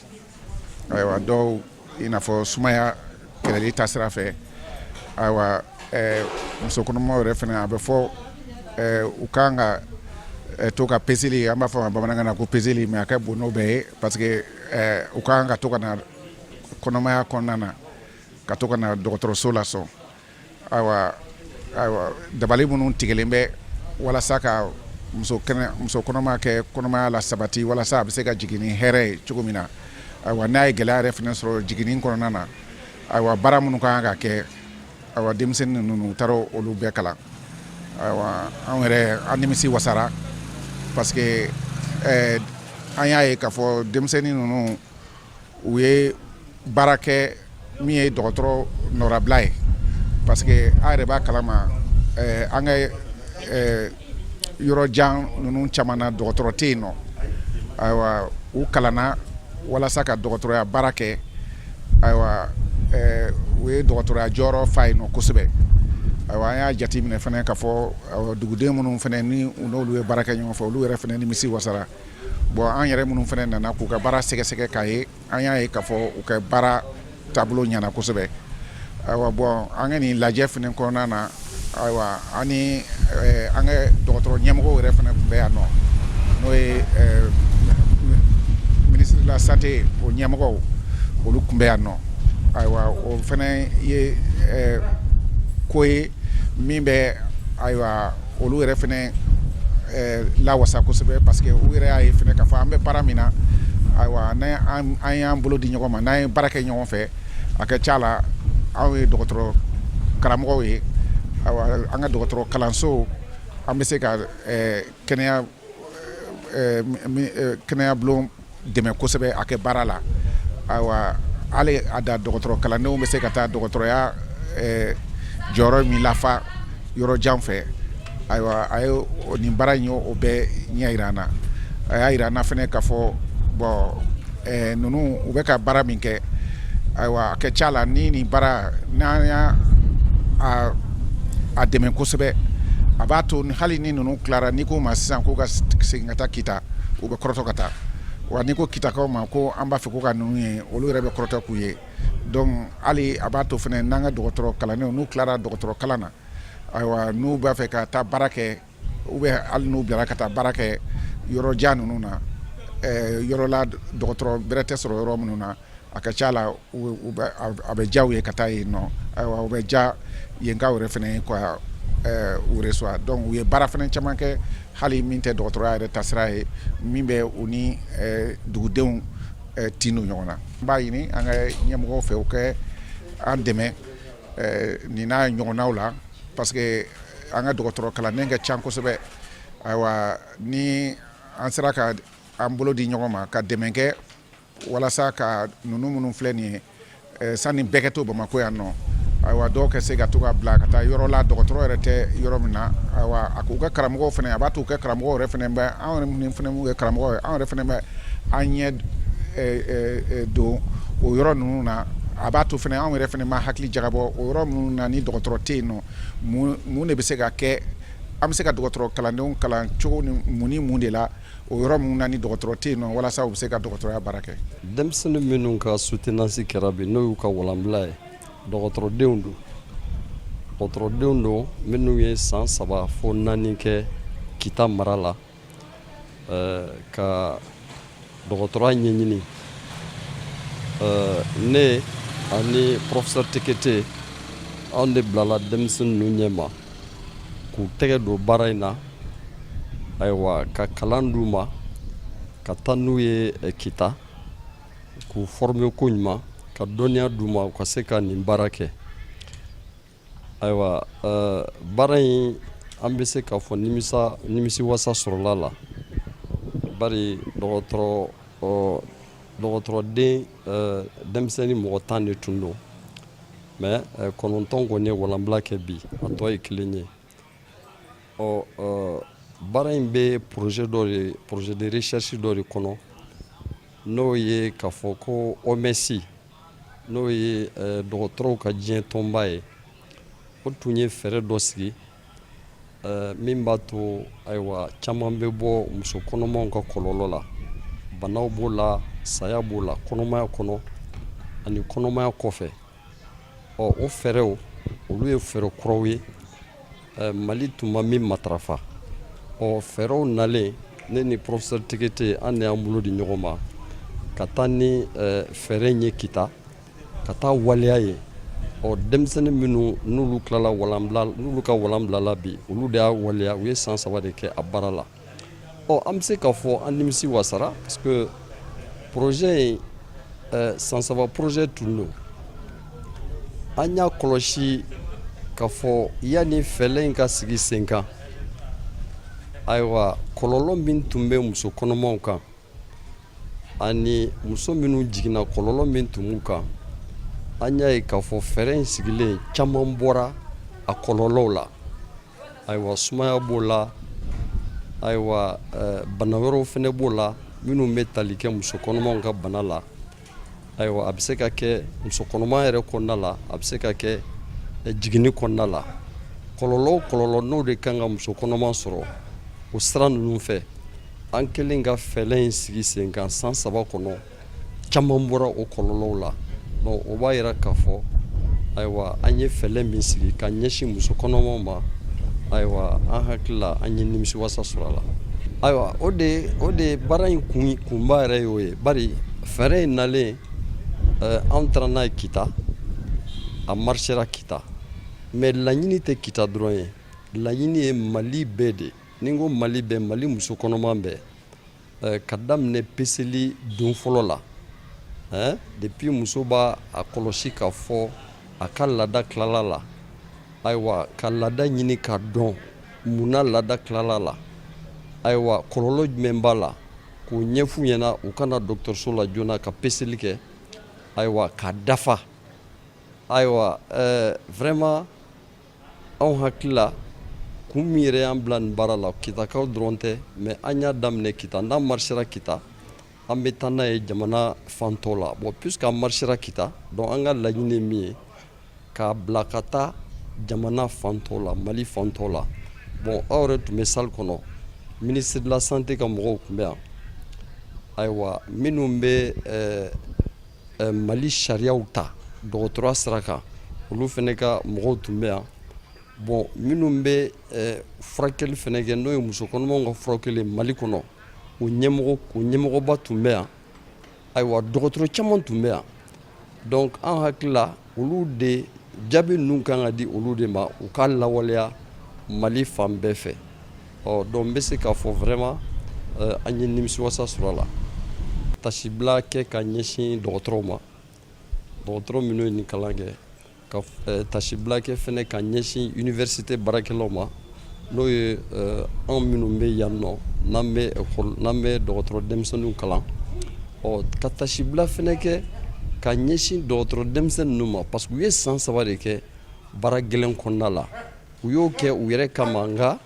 Ayiwa, dɔw i n'a fɔ sumaya kɛlɛli taasira fɛ. Ayiwa, muso kɔnɔmaw yɛrɛ fana, a bɛ fɔ u kan ka to ka peseli, an b'a fɔ a ma bamanankan na ko peseli, mais a ka bon n'o bɛɛ ye, parce que u kan ka to ka na kɔnɔmaya kɔnɔna na, ka to ka na dɔgɔtɔrɔso la sɔn. Ayiwa, dabali minnu tigɛlen bɛ walasa ka muso kɔnɔma kɛ kɔnɔmaya la sabati, walasa a bɛ se ka jigin ni hɛrɛ ye cogo min na. Ayiwa, n'a ye gɛlɛya yɛrɛ fana sɔrɔ jiginni kɔnɔna na, ayiwa, baara minnu kan ka kɛ, ayiwa, denmisɛnnin ninnu, u taara olu bɛɛ kalan. Ayiwa, anw yɛrɛ, an nimisi wasara, parce que an y'a ye k'a fɔ denmisɛnnin ninnu, u ye baara kɛ min ye dɔgɔtɔrɔ nɔrabila ye, parce que a yɛrɛ b'a kalama, an ka yɔrɔ jan ninnu caman na, dɔgɔtɔrɔ tɛ yen nɔ. Ayiwa, u kalanna walasa ka dɔgɔtɔrɔya baara kɛ. Ayiwa, u ye dɔgɔtɔrɔya jɔyɔrɔ fa yen nɔ kosɛbɛ. Ayiwa, an y'a jateminɛ fana k'a fɔ duguden minnu fana ni u n'olu ye baara kɛ ɲɔgɔn fɛ, olu yɛrɛ fana nimisi wasara. Bon, an yɛrɛ minnu fana nana k'u ka baara sɛgɛsɛgɛ k'a ye, an y'a ye k'a fɔ u ka baara taabolo ɲɛna kosɛbɛ. Ayiwa, bon, an ka nin lajɛ fana kɔnɔna na, ayiwa, an ni an ka dɔgɔtɔrɔ ɲɛmɔgɔw yɛrɛ fana tun bɛ yan nɔ, n'o ye ministre de la Santé, o ɲɛmɔgɔw, olu tun bɛ yan nɔ. Ayiwa, o fana ye ko ye min bɛ, ayiwa, olu yɛrɛ fana lawasa kosɛbɛ, parce que u yɛrɛ y'a ye fana k'a fɔ an bɛ baara min na. Ayiwa, n'an y'an bolo di ɲɔgɔn ma, n'an ye baara kɛ ɲɔgɔn fɛ, a ka ca la, anw ye dɔgɔtɔrɔ karamɔgɔw ye, ayiwa, an ka dɔgɔtɔrɔ kalanso, an bɛ se ka kɛnɛya bulon dɛmɛ kosɛbɛ a kɛ baara la. Ayiwa, hali a da dɔgɔtɔrɔ kalandenw bɛ se ka taa dɔgɔtɔrɔya jɔyɔrɔ min lafa yɔrɔ jan fɛ. Ayiwa, a ye nin baara in ye, o bɛɛ ɲɛ jira an na. A y'a jira an na fana k'a fɔ, bon, ninnu, u bɛ ka baara min kɛ, ayiwa, a ka ca la, ni nin baara, n'an y'a a dɛmɛ kosɛbɛ, a b'a to hali ni ninnu tilara, n'i ko ma sisan k'u ka segin ka taa Kita, u bɛ kɔrɔtɔ ka taa. Wa n'i ko Kitakaw ma ko an b'a fɛ ko ka ninnu ye, olu yɛrɛ bɛ kɔrɔtɔ k'u ye. Donc hali a b'a to fana, n'an ka dɔgɔtɔrɔ kalandenw, n'u tilara dɔgɔtɔrɔ kalan na, ayiwa, n'u b'a fɛ ka taa baara kɛ, ou bien hali n'u bilara ka taa baara kɛ yɔrɔ jan ninnu na, yɔrɔ la dɔgɔtɔrɔ bɛrɛ tɛ sɔrɔ yɔrɔ minnu na. A ka ca la, a bɛ diya u ye ka taa yen nɔ. Ayiwa, u bɛ ja yenkaw yɛrɛ fana ye quoi, u reçoit. Donc u ye baara fana caman kɛ, hali min tɛ dɔgɔtɔrɔya yɛrɛ tasira ye, min bɛ u ni dugudenw tin don ɲɔgɔn na. N b'a ɲini an ka ɲɛmɔgɔw fɛ, u kɛ an dɛmɛ nin n'a ɲɔgɔnnaw la, parce que an ka dɔgɔtɔrɔ kalanden ka ca kosɛbɛ. Ayiwa, ni an sera ka an bolo di ɲɔgɔn ma ka dɛmɛ kɛ walasa ka ninnu minnu filɛ nin ye, sani bɛɛ kɛ to Bamakɔ yan nɔ, ayiwa, dɔw ka se ka to ka bila ka taa yɔrɔ la, dɔgɔtɔrɔ yɛrɛ tɛ yɔrɔ min na. Ayiwa, a k'u ka karamɔgɔw fana, a b'a to u ka karamɔgɔw yɛrɛ fana bɛ, anw yɛrɛ minnu fana ye karamɔgɔ ye, anw yɛrɛ fana bɛ an ɲɛ don o yɔrɔ ninnu na. A b'a to fana anw yɛrɛ fana ma hakili jagabɔ o yɔrɔ minnu na ni dɔgɔtɔrɔ tɛ yen nɔ, mun de bɛ se ka kɛ, an bɛ se ka dɔgɔtɔrɔ kalandenw kalan cogo ni mun ni mun de la o yɔrɔ minnu na ni dɔgɔtɔrɔ tɛ yen nɔ, walasa u bɛ se ka dɔgɔtɔrɔya baara kɛ. Denmisɛnnin minnu ka soutenance kɛra bi, n'o y'u ka walanbila ye, dɔgɔtɔrɔdenw don, dɔgɔtɔrɔdenw don minnu ye san 3 fo 4 kɛ Kita mara la ka dɔgɔtɔrɔya ɲɛɲini. Ne ani professeur Tekete, anw de bilala denmisɛnnin ninnu ɲɛma k'u tɛgɛ don baara in na. Ayiwa, ka kalan d'u ma, ka taa n'u ye Kita, k'u former ko ɲuman, ka dɔnniya d'u ma, u ka se ka nin baara kɛ. Ayiwa, baara in, an bɛ se k'a fɔ nimisa nimisiwasa sɔrɔla la, bari dɔgɔtɔrɔden denmisɛnnin mɔgɔ 10 de tun don, mais 9 kɔni ye walanbila kɛ bi, a tɔ ye kelen ye. Ɔ, baara in bɛ projet dɔ de, projet de recherche dɔ de kɔnɔ, n'o ye k'a fɔ ko OMS, n'o ye dɔgɔtɔrɔw ka diɲɛ tɔnba ye, o tun ye fɛɛrɛ dɔ sigi min b'a to, ayiwa, caman bɛ bɔ muso kɔnɔmaw ka kɔlɔlɔ la. Banaw b'o la, saya b'o la, kɔnɔmaya kɔnɔ ani kɔnɔmaya kɔfɛ. Ɔ, o fɛɛrɛw, olu ye fɛɛrɛ kuraw ye, Mali tun ma min matarafa. Ɔ, fɛɛrɛw nalen, ne ni professeur Tekete, an de y'an bolo di ɲɔgɔn ma ka taa ni fɛɛrɛ in ye Kita, ka taa waleya ye. Ɔ, denmisɛnnin minnu n'olu tilala walanbila, n'olu ka walan bilala bi, olu de y'a waleya. U ye san 3 de kɛ a baara la. Ɔ, an bɛ se k'a fɔ an nimisi wasara, parce que projet in, san 3 projet tun don. An y'a kɔlɔsi k'a fɔ yanni fɛɛrɛ in ka sigi sen kan, ayiwa, kɔlɔlɔ min tun bɛ muso kɔnɔmaw kan ani muso minnu jiginna, kɔlɔlɔ min tun b'u kan, an y'a ye k'a fɔ fɛɛrɛ in sigilen, caman bɔra a kɔlɔlɔw la. Ayiwa, sumaya b'o la, ayiwa, bana wɛrɛw fana b'o la minnu bɛ tali kɛ muso kɔnɔmaw ka bana la. Ayiwa, a bɛ se ka kɛ muso kɔnɔma yɛrɛ kɔnɔna la, a bɛ se ka kɛ jiginni kɔnɔna la. Kɔlɔlɔ o kɔlɔlɔ n'o de kan ka muso kɔnɔma sɔrɔ o sira ninnu fɛ, an kɛlen ka fɛɛrɛ in sigi sen kan, san 3 kɔnɔ, caman bɔra o kɔlɔlɔw la. Donc o b'a yira k'a fɔ, ayiwa, an ye fɛɛrɛ min sigi ka ɲɛsin muso kɔnɔmaw ma, ayiwa, an hakili la, an ye nimisiwasa sɔrɔ a la. Ayiwa, o de baara in kun kunba yɛrɛ y'o ye, bari fɛɛrɛ in nalen, anw taara n'a ye Kita, a marchera Kita, mais laɲini tɛ Kita dɔrɔn ye, laɲini ye Mali bɛɛ de. Ni n ko Mali bɛɛ, Mali muso kɔnɔma bɛɛ, ka daminɛ peseli don fɔlɔ la, depuis muso b'a a kɔlɔsi k'a fɔ a ka laada tilala la, ayiwa, ka laada ɲini k'a dɔn munna laada tilala la, ayiwa, kɔlɔlɔ jumɛn b'a la, k'o ɲɛf'u ɲɛna, u ka na dɔgɔtɔrɔso la joona ka peseli kɛ, ayiwa, k'a dafa. Ayiwa, vraiment, anw hakili la, kun min yɛrɛ y'an bila nin baara la, Kitakaw dɔrɔn tɛ, mais an y'a daminɛ Kita. N'a marchera Kita, an bɛ taa n'a ye jamana fan tɔw la. Bon, puisque a marchera Kita, donc an ka laɲini ye min ye, k'a bila ka taa jamana fan tɔw la, Mali fan tɔw la. Bon, aw yɛrɛ tun bɛ salle kɔnɔ, ministre de la Santé ka mɔgɔw tun bɛ yan. Ayiwa, minnu bɛ Mali sariyaw ta dɔgɔtɔrɔya sira kan, olu fana ka mɔgɔw tun bɛ yan. Bon, minnu bɛ furakɛli fana kɛ, n'o ye muso kɔnɔmaw ka furakɛli Mali kɔnɔ, o ɲɛmɔgɔba tun bɛ yan. Ayiwa, dɔgɔtɔrɔ caman tun bɛ yan. Donc an hakili la, olu de jaabi ninnu kan ka di olu de ma, u ka lawaleya Mali fan bɛɛ fɛ. Ɔ donc n bɛ se k'a fɔ vraiment an ye nimisiwasa sɔrɔ a la. Tasibila kɛ ka ɲɛsin dɔgɔtɔrɔw ma, dɔgɔtɔrɔ minnu ye nin kalan kɛ, ka tasibila kɛ fɛnɛ ka ɲɛsin université baarakɛlaw ma, n'o ye anw minnu bɛ yan nɔ, n'an bɛ école, n'an bɛ dɔgɔtɔrɔ denmisɛnninw kalan. Ɔ ka tasibila fɛnɛ kɛ ka ɲɛsin dɔgɔtɔrɔ denmisɛnnin ninnu ma, parce que u ye san 3 de kɛ baara gɛlɛn kɔnɔna la. U y'o kɛ u yɛrɛ kama, nka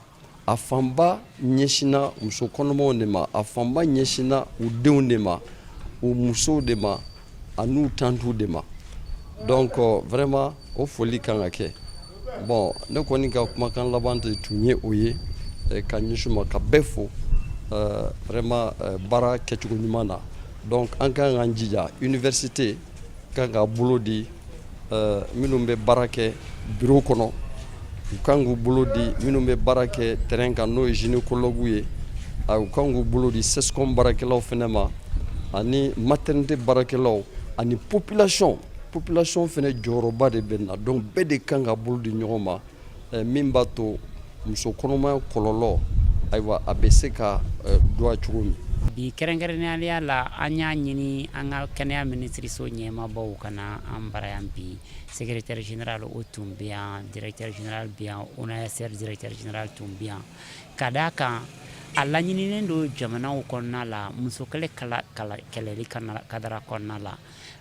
a fanba ɲɛsinna muso kɔnɔmaw de ma, a fanba ɲɛsinna u denw de ma, u musow de ma, an'u tantiw de ma. Donc vraiment o foli kan ka kɛ. Bon, ne kɔni ka kumakan laban de tun ye o ye ka ɲɛsin ma, ka bɛɛ fo vraiment baara kɛcogo ɲuman na. Donc an kan k'an jija, université kan k'a bolo di minnu bɛ baara kɛ bureau kɔnɔ, u kan k'u bolo di minnu bɛ baara kɛ terrain kan, n'o ye gynécologue ye, u kan k'u bolo di CSCOM baarakɛlaw fɛnɛ ma, ani maternité baarakɛlaw, ani population. Population fɛnɛ jɔyɔrɔba de bɛ na. Donc bɛɛ de kan ka bolo di ɲɔgɔn ma, min b'a to muso kɔnɔmaya kɔlɔlɔ, ayiwa, a bɛ se ka dɔn cogo min. Bi, kɛrɛnkɛrɛnnenya la, an y'a ɲini an ka kɛnɛya minisiriso ɲɛmaabaw ka na an bara yan bi. Secrétaire général o tun bɛ yan, directeur général bɛ yan, ONASR directeur général tun bɛ yan. Ka d'a kan, a laɲininen don jamanaw kɔnɔna la, muso kɛlɛ kɛlɛli kadara kɔnɔna la,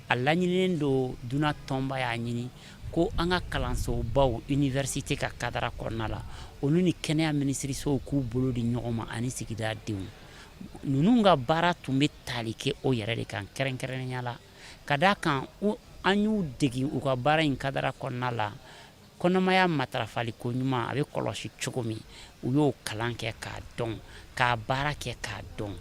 a laɲininen don, dunan tɔnba y'a ɲini ko an ka kalansobaw, université ka kadara kɔnɔna la, olu ni kɛnɛya minisirisow k'u bolo di ɲɔgɔn ma, ani sigida denw ninnu ka baara tun bɛ tali kɛ o yɛrɛ de kan kɛrɛnkɛrɛnnenya la. Ka d'a kan, an y'u degi u ka baara in kadara kɔnɔna la, kɔnɔmaya matarafali ko ɲuman a bɛ kɔlɔsi cogo min, u y'o kalan kɛ k'a dɔn, k'a baara kɛ k'a dɔn,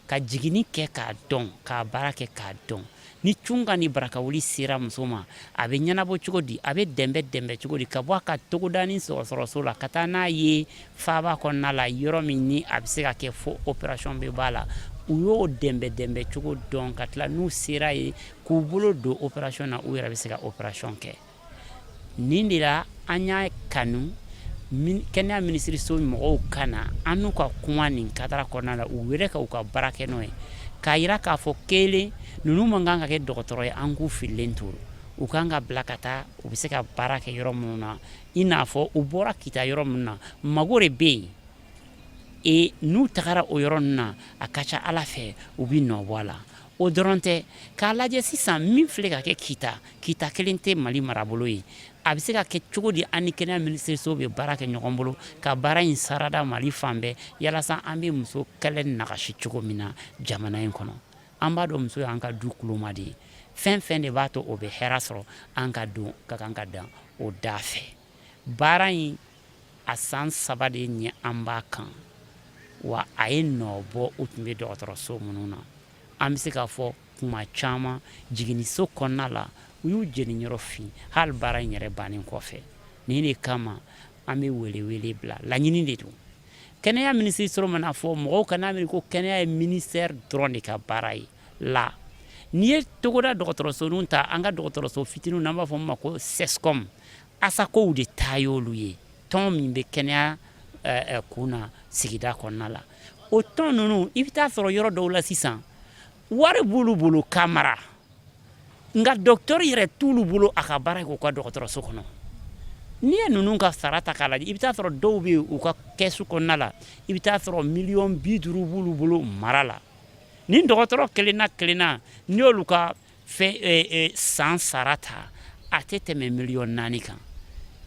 ka jiginni kɛ k'a dɔn, k'a baara kɛ k'a dɔn. Ni cunka ni barakawuli sera muso ma, a bɛ ɲɛnabɔ cogo di, a bɛ dɛnbɛ dɛnbɛ cogo di, ka bɔ a ka togoda ni sɔgɔsɔgɔso la ka taa n'a ye faaba kɔnɔna la, yɔrɔ min ni a bɛ se ka kɛ fo opération bɛ b'a la, u y'o dɛnbɛ dɛnbɛ cogo dɔn. Ka tila, n'u sera yen k'u bolo don opération na, u yɛrɛ bɛ se ka opération kɛ. Nin de la an y'a kanu kɛnɛya minisiriso mɔgɔw ka na an n'u ka kuma nin kadara kɔnɔna la, u wele ka u ka baara kɛ n'o ye, k'a yira k'a fɔ kelen ninnu man kan ka kɛ dɔgɔtɔrɔ ye, an k'u fililen to, u kan ka bila ka taa u bɛ se ka baara kɛ yɔrɔ minnu na, i n'a fɔ u bɔra Kita yɔrɔ minnu na, mago de bɛ yen. E n'u tagara o yɔrɔ ninnu na, a ka ca Ala fɛ u bɛ nɔ bɔ a la. O dɔrɔn tɛ, k'a lajɛ sisan min filɛ ka kɛ Kita, Kita kelen tɛ Mali marabolo ye, a bɛ se ka kɛ cogo di an ni kɛnɛya minisiriso bɛ baara kɛ ɲɔgɔn bolo ka baara in sarada Mali fan bɛɛ, yalasa an bɛ muso kɛlɛ nagasi cogo min na jamana in kɔnɔ. An b'a dɔn muso y'an ka du kuloma de ye. Fɛn fɛn de b'a to o bɛ hɛrɛ sɔrɔ, an ka don ka kan ka dan o da fɛ. Baara in a san 3 de ɲɛ an b'a kan wa, a ye nɔ bɔ. U tun bɛ dɔgɔtɔrɔso minnu na, an bɛ se k'a fɔ kuma caman jiginniso kɔnɔna la, u y'u jeniyɔrɔ fin hali baara in yɛrɛ bannen kɔfɛ. Nin de kama an bɛ welewele bila, laɲini de don. Kɛnɛya minisiriso mana fɔ, mɔgɔw kana miiri ko kɛnɛya ye ministère dɔrɔn de ka baara ye la. N'i ye togoda dɔgɔtɔrɔsoninw ta, an ka dɔgɔtɔrɔso fitininw, n'an b'a fɔ min ma ko CSCOM, ASACOw de ta y'olu ye, tɔn min bɛ kɛnɛya kun na sigida kɔnɔna la. O tɔn ninnu, i bɛ taa sɔrɔ yɔrɔ dɔw la sisan, wari b'olu bolo ka mara, nka dɔgɔtɔrɔ yɛrɛ t'olu bolo a ka baara kɛ u ka dɔgɔtɔrɔso kɔnɔ. N'i ye ninnu ka sara ta k'a lajɛ, i bɛ taa sɔrɔ dɔw bɛ yen, u ka kɛsu kɔnɔna la, i bɛ taa sɔrɔ miliyɔn 50 b'olu bolo mara la. Ni dɔgɔtɔrɔ kelen na kelen na, n'i y'olu ka fɛn san sara ta, a tɛ tɛmɛ miliyɔn 4 kan.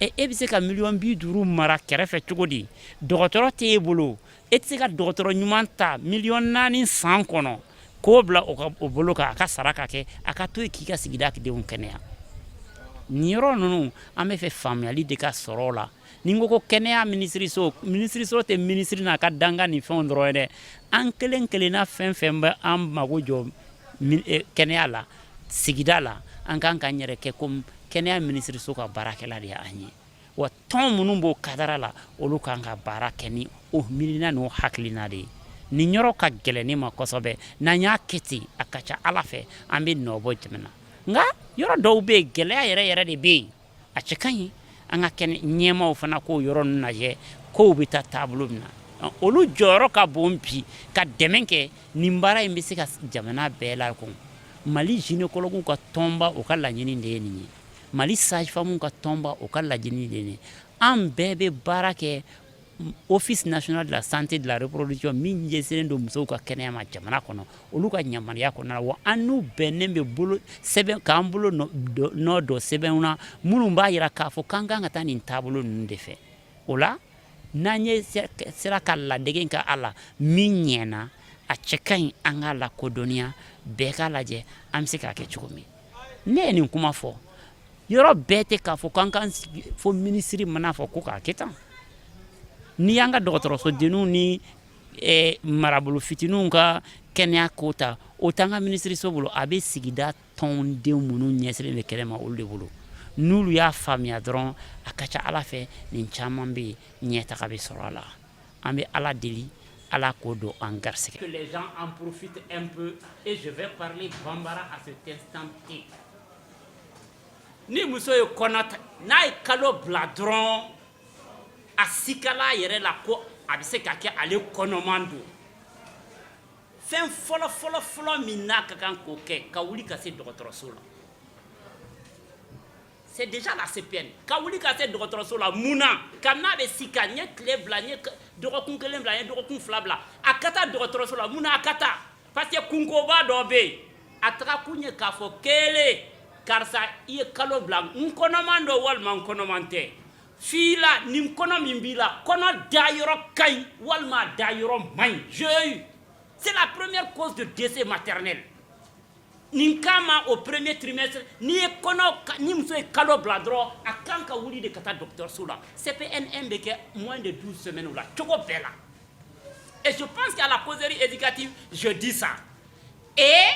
E bɛ se ka miliyɔn 50 mara kɛrɛfɛ cogo di? Dɔgɔtɔrɔ tɛ e bolo, e tɛ se ka dɔgɔtɔrɔ ɲuman ta miliyɔn 4 san kɔnɔ k'o bila o ka o bolo kan, a ka sara ka kɛ, a ka to yen k'i ka sigida denw kɛnɛya. Nin yɔrɔ ninnu, an bɛ fɛ faamuyali de ka sɔrɔ o la. Ni ko ko kɛnɛya minisiriso, minisiriso tɛ minisiri n'a ka dankan ni fɛnw dɔrɔn ye dɛ. An kelen kelenna, fɛn fɛn bɛ an mago jɔ kɛnɛya la sigida la, an kan k'an yɛrɛ kɛ komi kɛnɛya minisiriso ka baarakɛla de ye an ye. Wa tɔn minnu b'o kadara la, olu kan ka baara kɛ ni o miirina n'o hakilina de ye. Nin yɔrɔ ka gɛlɛn ne ma kosɛbɛ. N'an y'a kɛ ten, a ka ca Ala fɛ an bɛ nɔ bɔ jamana. Nka yɔrɔ dɔw bɛ yen, gɛlɛya yɛrɛ yɛrɛ de bɛ yen. A cɛ ka ɲi an ka kɛnɛ ɲɛmaw fana k'o yɔrɔ ninnu lajɛ, kow bɛ taa taabolo min na. Olu jɔyɔrɔ ka bon bi ka dɛmɛ kɛ. Nin baara in bɛ se ka jamana bɛɛ la kɔn. Mali gynécologue ka tɔnba, o ka laɲini de ye nin ye. Mali sage-femme ka tɔnba, o ka laɲini de ye nin ye. An bɛɛ bɛ baara kɛ Office national de la santé de la reproduction min ɲɛsinnen don musow ka kɛnɛya ma jamana kɔnɔ, olu ka yamaruya kɔnɔna la. Wa an n'u bɛnnen bɛ bolo sɛbɛn k'an bolo nɔ don sɛbɛnw na minnu b'a jira k'a fɔ k'an kan ka taa nin taabolo ninnu de fɛ. O la, n'an ye sera ka ladege kɛ a la min ɲɛna, a cɛ ka ɲi an k'a lakodɔnniya, bɛɛ k'a lajɛ an bɛ se k'a kɛ cogo min. Ne ye nin kuma fɔ yɔrɔ bɛɛ tɛ k'a fɔ k'an k'an sigi fo minisiri mana fɔ ko k'a kɛ tan. N'i y'an ka dɔgɔtɔrɔsodenninw ni marabolo fitininw ka kɛnɛya ko ta, o t'an ka minisiriso bolo. A bɛ sigida tɔnden minnu ɲɛsinnen bɛ kɛnɛ ma, olu de bolo. N'olu y'a faamuya dɔrɔn, a ka ca Ala fɛ, nin caman bɛ yen, ɲɛtaga bɛ sɔrɔ a la. An bɛ Ala deli, Ala k'o don an garisɛgɛ. Que les gens en profitent un peu et je vais parler bambara à cet instant T. Ni muso ye kɔnɔ ta, n'a ye kalo bila dɔrɔn, a sikala a yɛrɛ la ko a bɛ se ka kɛ ale kɔnɔman don, fɛn fɔlɔ fɔlɔ fɔlɔ min n'a ka kan k'o kɛ, ka wuli ka se dɔgɔtɔrɔso la. C'est déjà la CPN. Ka wuli ka se dɔgɔtɔrɔso la. Mun na? Ka n'a bɛ sika, n ye tile bila, n ye dɔgɔkun kelen bila, n ye dɔgɔkun fila bila, a ka taa dɔgɔtɔrɔso la. Mun na a ka taa? Parce que kunkoba dɔ bɛ yen. A taga kun ye k'a fɔ kelen: karisa, i ye kalo bila, n kɔnɔman don walima n kɔnɔman tɛ. F'i la nin kɔnɔ min b'i la, kɔnɔ da yɔrɔ ka ɲi walima a da yɔrɔ man ɲi. J'ai c'est la première cause de décès maternel. Nin kama, au premier trimestre, n'i ye kɔnɔ, ni muso ye kalo bila dɔrɔn, a kan ka wuli de ka taa dɔgɔtɔrɔso la. CPN1 bɛ kɛ moins de 12 semaines la cogo bɛɛ la. Et je pense qu'à la causerie éducative, je dis ça. Et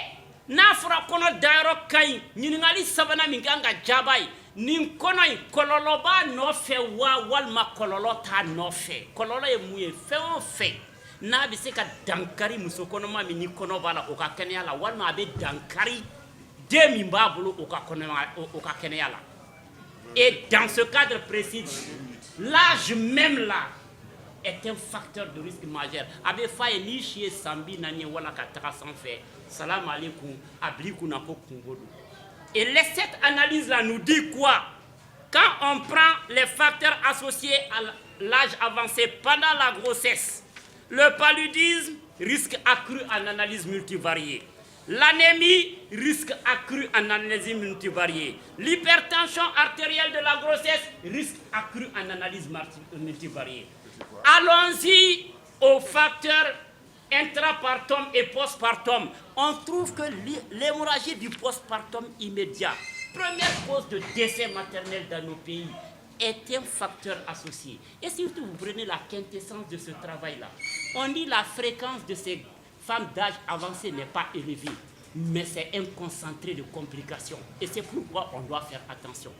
n'a fɔra kɔnɔ dayɔrɔ ka ɲi, ɲininkali sabanan min kan ka jaaba ye: nin kɔnɔ in, kɔlɔlɔ b'a nɔfɛ wa, walima kɔlɔlɔ t'a nɔfɛ? Kɔlɔlɔ ye mun ye? Fɛn o fɛn n'a bɛ se ka dankari muso kɔnɔma min ni kɔnɔ b'a la, o ka kɛnɛya la, walima a bɛ dankari den min b'a bolo, o ka kɔnɔma, o ka kɛnɛya la. Et dans ce cadre précis, l'âge même là est un facteur de risque majeur. A bɛ f'a ye, n'i si ye san 40 ye wala ka taga sanfɛ, salam aleykum, a bil'i kunna ko kungo don. Et cette analyse là nous dit quoi? Quand on prend les facteurs associés à l'âge avancé pendant la grossesse, le paludisme, risque accru en analyse multivariée. L'anémie, risque accru en analyse multivariée. L'hypertension artérielle de la grossesse, risque accru en analyse multivariée. Allons-y aux facteurs intrapartum et postpartum. On trouve que l'hémorragie du postpartum immédiat, première cause de décès maternel dans nos pays, est un facteur associé. Et surtout, vous prenez la quintessence de ce travail-là. On dit la fréquence de ces femmes d'âge avancé n'est pas élevée, mais c'est un concentré de complications. Et c'est pourquoi on doit faire attention.